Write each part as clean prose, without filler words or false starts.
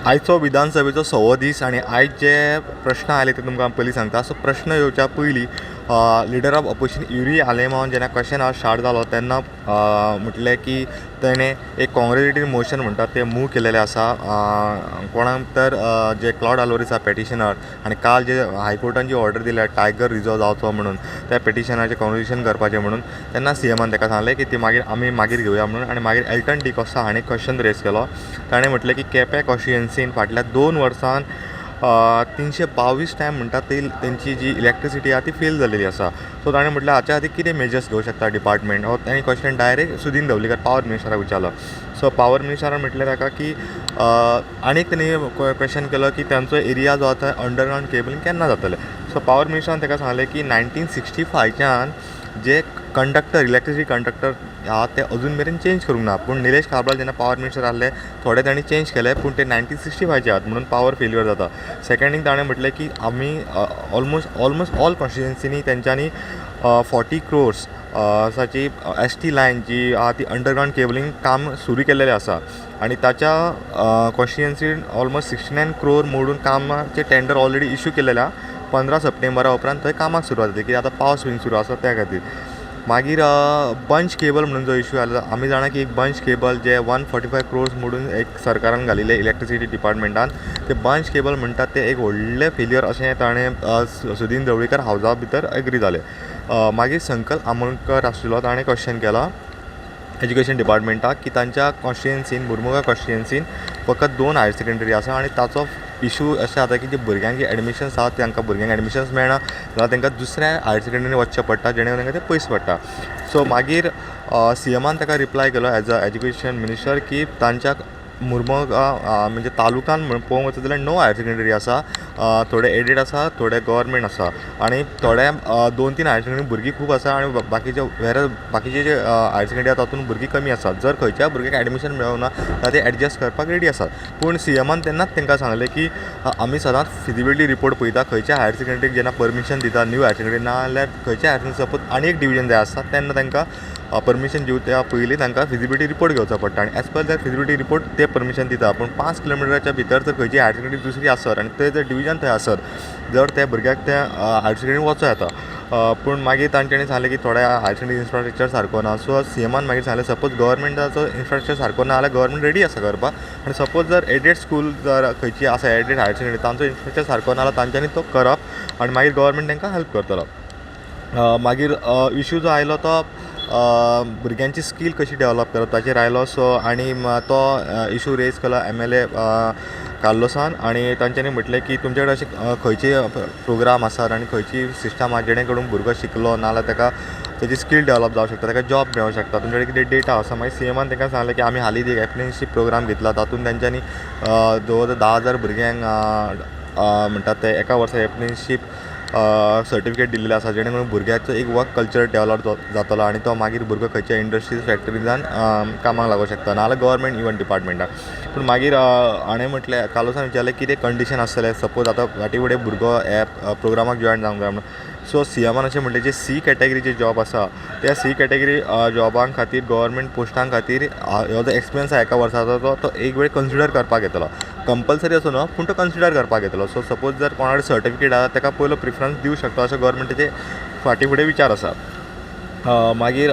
आयचो विधानसभेचो सवो दीस आनी आयज जे प्रश्न आयले ते तुमकां पयलीं सांगता. सो प्रश्न येवच्या पयलीं leader of opposition Yuri Alemao जेन्ना क्वेश्चन our start जालो तेन्ना म्हटलें की तेणें एक कॉंग्रेजुलेटरी मोशन म्हणटात तें मूव केलेलें आसा कोणाक तर जे क्लॉड आल्वारीस आसा पेटिशनर आनी काल जे हायकोर्टान जी ऑर्डर दिल्या टायगर रिजर्व जावचो म्हणून त्या पेटिशनाचें कॉंग्रेजुलेशन करपाचें म्हणून तेन्ना सीएमान ताका सांगलें की ती मागीर आमी मागीर घेवया म्हणून. आनी मागीर एल्टन डिकॉस्ता हाणें क्वेश्चन रेज केलो. ताणें म्हटलें की केपें कॉन्स्टिट्युएन्सीन फाटल्या 2 वर्सान 322 टायम म्हणटा ती तेंची जी इलेक्ट्रिसिटी आहा ती फेल जाल्लेली आसा. सो ताणें म्हटलें हाच्या खातीर कितें मेजर्स घेवं शकता डिपार्टमेंट. हो ताणें question direct Sudin Dhavalikar power मिनिस्टराक विचारलो. सो पावर मिनिस्टरान म्हटलें ताका की आनीक तेणी क्वेश्चन केलो की तांचो एरिया जो आसा अंडरग्रावंड केबलींग केन्ना जातलें. सो पावर मिनिस्टरान ताका सांगलें की 1965च्यान जे कंडक्टर इलेक्ट्रिसिटी कंडक्टर आहा ते अजून मेरेन चेंज करूंक ना. पूण निलेश काब्राल जेन्ना पावर मिनिस्टर आहले थोडे तांणी चेंज केले पूण ते 1965चे आहात म्हणून पावर फेल्युअर जाता. सेकंड थींग ताणें म्हटलें की आमी ऑलमोस्ट ऑल कॉन्स्टिट्युएन्सीनी तेंच्यांनी 40 crores साची एस टी लायन जी आहा ती अंडरग्रावंड केबलींग काम सुरू केल्लेलें आसा आनी ताच्या कॉन्स्टिट्युएन्सीन ऑलमोस्ट 69 crore मोडून कामाचें टेंडर ऑलरेडी इशू केल्लेलें आहा. 15 सप्टेंबरा उपरांत थंय कामाक सुरवात जातली कित्याक आतां पावस बीन सुरू आसा त्या खातीर. मागीर बंच केबल म्हणून जो इशू आयलो आमी जाणा की एक बंच केबल जे 145 crores मोडून एक सरकारान घालिल्लें इलेक्ट्रिसिटी डिपार्टमेंटान ते बंच केबल म्हणटात ते एक व्हडलें फेल्युअर अशें ताणें सुदीन ढवळीकर हावजा भितर एग्री जाले. मागीर संकल्प आमोणकर आशिल्लो ताणें क्वेश्चन केलो एज्युकेशन डिपार्टमेंटाक की तांच्या कॉन्स्टिट्युएन्सीन मुर्मुगांव कॉन्स्टिट्युएन्सीन फकत 2 हायर सेकेंडरी आसा आनी ताचो इशू अशें जाता की जे भुरग्यांक एडमिशन्स आहा तांकां भुरग्यांक एडमिशन्स मेळना जाल्यार तांकां दुसऱ्या हायर सेकेंडरीन वचचें पडटा जेणे करून तांकां तें पयस पडटा. सो मागीर सीएमान ताका रिप्लाय केलो एज अ एज्युकेशन मिनिस्टर की तांच्या मुर्मुगांव म्हणजे तालुकान म्हणून पळोवंक वचत जाल्यार 9 हायर सेकेंडरी आसा, थोडे एडेड आसा, थोडे गव्हर्मेंट आसा आनी थोडे 2-3 हायर सेकेंडरी भुरगीं खूब आसा आनी बाकीचे वेर बाकीचे जे हायर सेकेंडरी आसा तातूंत भुरगीं कमी आसात. जर खंयच्याय भुरग्याक एडमिशन मेळना जाल्यार ते एडजस्ट करपाक रेडी आसात. पूण सीएमान तेन्नाच तांकां सांगलें की आमी सदांच फिजिबिलिटी रिपोर्ट पळयता खंयच्या हायर सेकेंडरीक जेन्ना परमिशन दिता न्यू हायर सेकेंडरी ना जाल्यार खंयच्या हायर सेकेंडरी सपोज आनी एक डिविजन जाय आसता तेन्ना तांकां परमिशन दिवच्या पयलीं तांकां फिजिबिलिटी रिपोर्ट घेवचो पडटा आनी as per that feasibility report ते परमिशन दिता. पूण 5 किलोमिटराच्या भितर जर खंयची हायर सेकेंडरी दुसरी आसत आनी ते जर डिविजन थंय आसत जर त्या भुरग्याक त्या हायर सेकेंडरी वचो येता. पूण मागीर तांच्यांनी सांगलें की थोड्या हायर सेकेंडरी इन्फ्रास्ट्रक्चर सारको ना. सो सीएमान मागीर सांगलें सपोज गव्हर्मेंटाचो इन्फ्रास्ट्रक्चर सारको ना जाल्यार गव्हर्मेंट रेडी आसा करपाक आनी सपोज जर एडेड स्कूल जर खंयची आसा एडेड हायर सेकेंडरी तांचो इन्फ्रास्ट्रक्चर सारको ना जाल्यार तांच्यांनी तो करप आनी मागीर गव्हर्मेंट तांकां हेल्प करतलो. मागीर इशू जो आयलो तो भुरग्यांची स्कील कशी डेवलप करप ताचेर आयलो. सो आनी तो इशू रेज केलो MLA कार्लोसान आनी तांच्यांनी म्हटलें की तुमचे कडेन अशे खंयचे प्रोग्राम आसात आनी खंयची सिस्टम आसा जेणे करून भुरगो शिकलो ना जाल्यार ताका तेजी स्कील डेवलप जावंक शकता, ताका जॉब मेळोंक शकता, तुमचे कडेन कितें डेटा आसा. मागीर सीएमान तांकां सांगलें की आमी हालींच एक एप्रेंटिसशीप प्रोग्राम घेतला तातूंत तेंच्यांनी जवळ जवळ 10,000 भुरग्यांक म्हणटात ते एका वर्सा एप्रेंटिसशीप सर्टिफिकेट दिल्लें आसा जेणे करून भुरग्याचो एक वर्क कल्चर डेवलप जातलो आनी तो मागीर भुरगो खंयच्या इंडस्ट्रीज फॅक्टरीजान कामाक लागूंक शकता ना जाल्यार गव्हर्मेंट इवन डिपार्टमेंटाक. पूण मागीर हाणें म्हटलें कार्लोसान विचारलें कितें कंडिशन आसतलें सपोज आतां फाटीं फुडें भुरगो ह्या प्रोग्रामाक जॉयन जावंक जाय म्हणून. सो सीएमान अशें म्हटलें जे सी कॅटेगरीचे जॉब आसा त्या सी कॅटेगरी जॉबां खातीर गव्हर्मेंट पोस्टां खातीर हो जो एक्सपिरियन्स आसा एका वर्साचो तो एक वेळ कन्सिडर करपाक येतलो, कंपल्सरी असो न्हू पूण तो कन्सिडर करपाक येतलो. सो सपोज जर कोणा कडेन सर्टिफिकेट आसा ताका पयलो प्रिफरन्स दिवं शकता असो गव्हर्मेंटाचे फाटीं फुडें विचार आसा. मागीर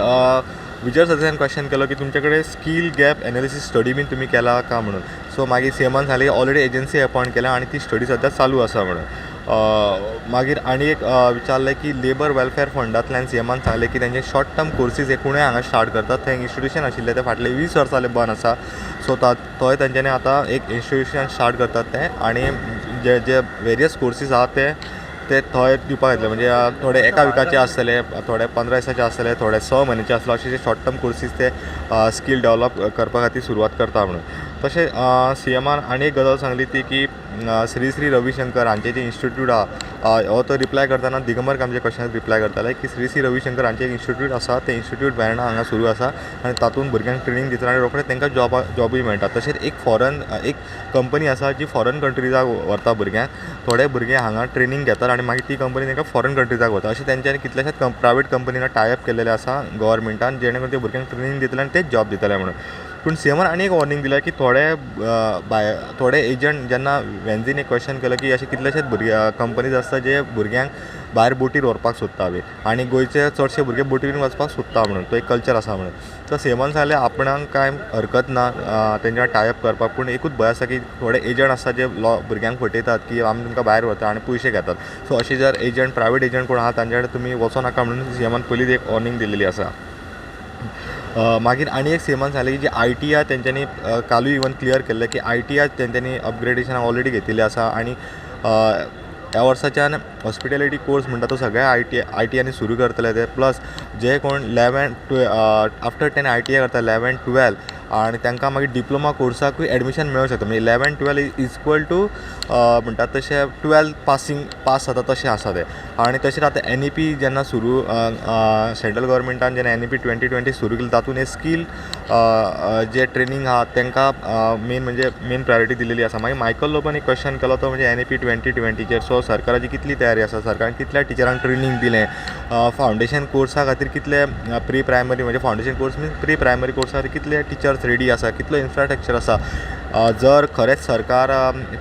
विजय सरदेसायान क्वेश्चन केलो की तुमचे कडेन स्कील गॅप एनालिसीस स्टडी बीन तुमी केला काय म्हणून. सो मागीर सीएमान सांगलें ऑलरेडी एजन्सी अपॉयंट केल्या आनी ती स्टडी सद्या चालू आसा म्हणून. मागीर आनी एक विचारलें की लेबर वेलफेअर फंडांतल्यान सीएमान सांगलें की तेंचे शॉर्ट टर्म कोर्सीस एकुणूय हांगा स्टार्ट करतात. थंय इन्स्टिट्युशन आशिल्लें तें फाटले 20 वर्सां जालें बंद आसा. सो थंय तेंच्यांनी आतां एक इन्स्टिट्युशन स्टार्ट करतात तें आनी जे जे वेरियस कोर्सीस आहा ते ते थंय दिवपाक येतले. म्हणजे थोडे एका विकाचे आसतले, थोडे 15 दिसाचे आसतले, थोडे 6 म्हयन्याचे आसतले, अशे जे शॉर्ट टर्म कोर्सीस ते स्कील डेवलप करपा खातीर सुरवात करता म्हणून. तशें सीएमान आनी एक गजाल सांगली ती की श्री श्री रविशंकर हांचे जे इन्स्टिट्यूट आहा हो तो रिप्लाय करतना दिगंबर कामचे क्वेश्चनाक रिप्लाय करताले की श्री श्री रविशंकर हांचे एक इन्स्टिट्यूट आसा तें इन्स्टिट्यूट वेर्णा हांगा सुरू आसा आनी तातूंत भुरग्यांक ट्रेनींग दिता आनी रोखडें तांकां जॉबूय मेळटा. तशेंच एक फॉरन एक कंपनी आसा जी फॉरन कंट्रीजाक व्हरता भुरग्यांक, थोडे भुरगे हांगा ट्रेनींग घेतात आनी मागीर ती कंपनी तांकां फॉरन कंट्रीजाक व्हरता. अशें तेंच्यांनी कितल्याशाच प्रायवेट कंपनीन टायअप केल्लेलें आसा गव्हर्मेंटान जेणे करून ते भुरग्यांक ट्रेनींग दितले आनी तेच जॉब दितले म्हणून. पूण सीएमान आनी एक वॉर्निंग दिल्या की थोडे भायर थोडे एजंट, जेन्ना वेन्झीन एक क्वेश्चन केलो की अशे कितलेशेच भुरगे कंपनीज आसता जे भुरग्यांक भायर बोटीर व्हरपाक सोदता बी आनी गोंयचे चडशे भुरगे बोटीर वचपाक सोदता म्हणून, तो एक कल्चर आसा म्हणून. तर सीएमान सांगलें आपणाक कांय हरकत ना तेंच्या टायअप करपाक, पूण एकूच भंय आसा की थोडे एजंट आसता जे भुरग्यांक फटयतात की आमी तुमकां भायर व्हरता आनी पयशे घेतात. सो अशे जर एजंट, प्रायवेट एजंट कोण आहा तांच्या कडेन तुमी वचो नाका म्हणून सीएमान पयलींच एक वॉर्निंग दिल्ली आसा. मागीर आनी एक सीएमान सांगलें की जे आयटीआय तेंच्यांनी कालूय इवन क्लियर केल्लें की आयटीआय तेंच्यांनी अपग्रेडेशन ऑलरेडी घेतिल्लें आसा आनी ह्या वर्साच्यान हॉस्पिटेलिटी कोर्स म्हणटा तो सगळ्या आयटीआयनी सुरू करतले ते. प्लस जे कोण 11 आफ्टर 10 आयटीआय करता, 11 12, आनी तांकां मागीर डिप्लोमा कोर्साकूय एडमिशन मेळूंक शकता. म्हणजे 11 12 is equal to म्हणटात तशें 12 पासींग पास जाता तशें आसा तें. आनी तशेंच आतां एनईपी जेन्ना सुरू, सेंट्रल गव्हर्मेंटान जेन्ना एनईपी 2020 सुरू केली, तातूंत हे स्कील जे ट्रेनींग आहा तांकां मेन म्हणजे मेन प्रायोरिटी दिलेली आसा. मागीर मायकल लोबोन एक क्वेश्चन केलो तो म्हणजे एनईपी 2020चेर. सो सरकाराची कितली तयारी आसा, सरकारान कितल्या टिचरांक ट्रेनींग दिलें, फावंडेशन कोर्सा खातीर कितले प्री प्रायमरी म्हणजे foundation course means pre primary कोर्सा खातीर कितले टिचर्स रेडी आसा, कितलो इन्फ्रास्ट्रक्चर आसा. जर खरेंच सरकार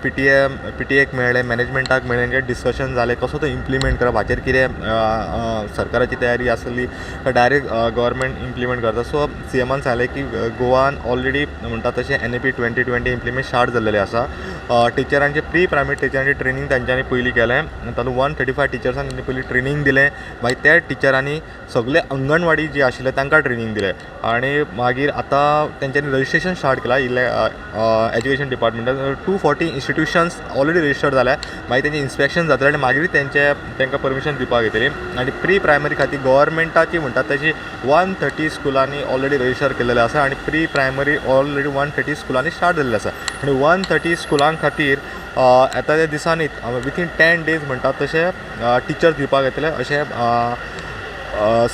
पीटीएक मेळ्ळें, मॅनेजमेंटाक मेळ्ळें, डिस्कशन जालें, कसो तो इम्प्लिमेंट करप हाचेर कितें सरकाराची तयारी आसली काय डायरेक्ट गव्हर्मेंट इम्प्लिमेंट करता. सो सीएमान सांगलें की गोवान ऑलरेडी म्हणटा तशें एनईपी 2020 इम्प्लिमेंट स्टार्ट जाल्लेलें आसा. टिचरांचे प्री प्रायमरी टिचरांचे ट्रेनींग तांच्यांनी पयलीं केलें, तातूंत 135 टिचर्सांक तांणी पयलीं ट्रेनींग दिलें. मागीर त्या टिचरांनी सगळे अंगणवाडी जी आशिल्ले तांकां ट्रेनींग दिलें आनी मागीर आतां तेंच्यांनी रजिस्ट्रेशन स्टार्ट केलां इल्लें एज्युकेशन डिपार्टमेंटान. 240 इन्स्टिट्युशन्स ऑलरेडी रजिस्टर्ड जाल्या, मागीर तेंचें इन्स्पेक्शन जातलें आनी मागीर तांकां परमिशन दिवपाक येतली. आनी प्री प्रायमरी खातीर गव्हर्मेंटाची म्हणटात तशी 130 स्कुलांनी ऑलरेडी रजिस्टर केल्लेलें आसा आनी प्री प्रायमरी ऑलरेडी 130 स्कुलांनी स्टार्ट जाल्लें आसा. आनी 130 स्कुलां खातीर येता त्या दिसांनी विथीन 10 डेज म्हणटात तशें टिचर्स दिवपाक येतले अशें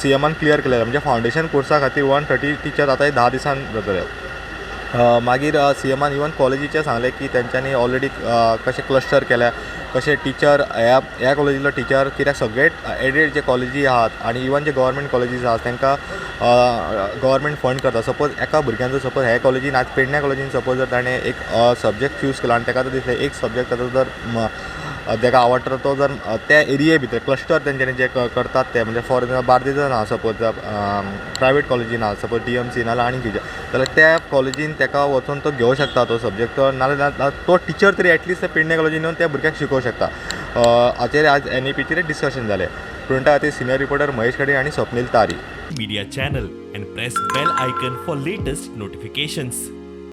सीएमान क्लियर केलें. म्हणजे फावंडेशन कोर्सा खातीर 130 टिचर्स आतां 10 दिसान जातले. मागीर सीएमान इवन कॉलेजीचें सांगलें की तेंच्यांनी ऑलरेडी कशें क्लस्टर केल्या, कशें टिचर ह्या कॉलेजींतलो टिचर, कित्याक सगळे एडेड जे कॉलेजी आहात आनी इवन जे गव्हर्मेंट कॉलेजीस आहात तांकां गव्हर्मेंट फंड करता. सपोज एका भुरग्यान जर सपोज ह्या कॉलेजीन, आज पेडण्या कॉलेजीन सपोज जर ताणें एक सब्जेक्ट चूज केलो आनी ताका जर दिसलें एक सब्जेक्ट ताजो जर ताका आवडटा, तो जर त्या एरिये भितर क्लस्टर तेंच्यांनी जे करतात ते, म्हणजे फॉर एग्जाम्पल बार्देजान आहा सपोज प्रायवेट कॉलेजीन आहा, सपोज डीएमसी नाल्यार आनी खंयच्या, जाल्यार त्या कॉलेजीन ताका वचून तो घेवंक शकता तो सब्जेक्ट, तो नाल्यार तो टिचर तरी एटलिस्ट पेडणे कॉलेजीन येवन त्या भुरग्याक शिकोवंक शकता. हाचेर आज एनईपीचेर डिस्कशन जालें. प्रिंटा खातीर सिनियर रिपोर्टर महेश खडे आनी स्वप्नील तारी. Media channel and press bell icon for latest notifications.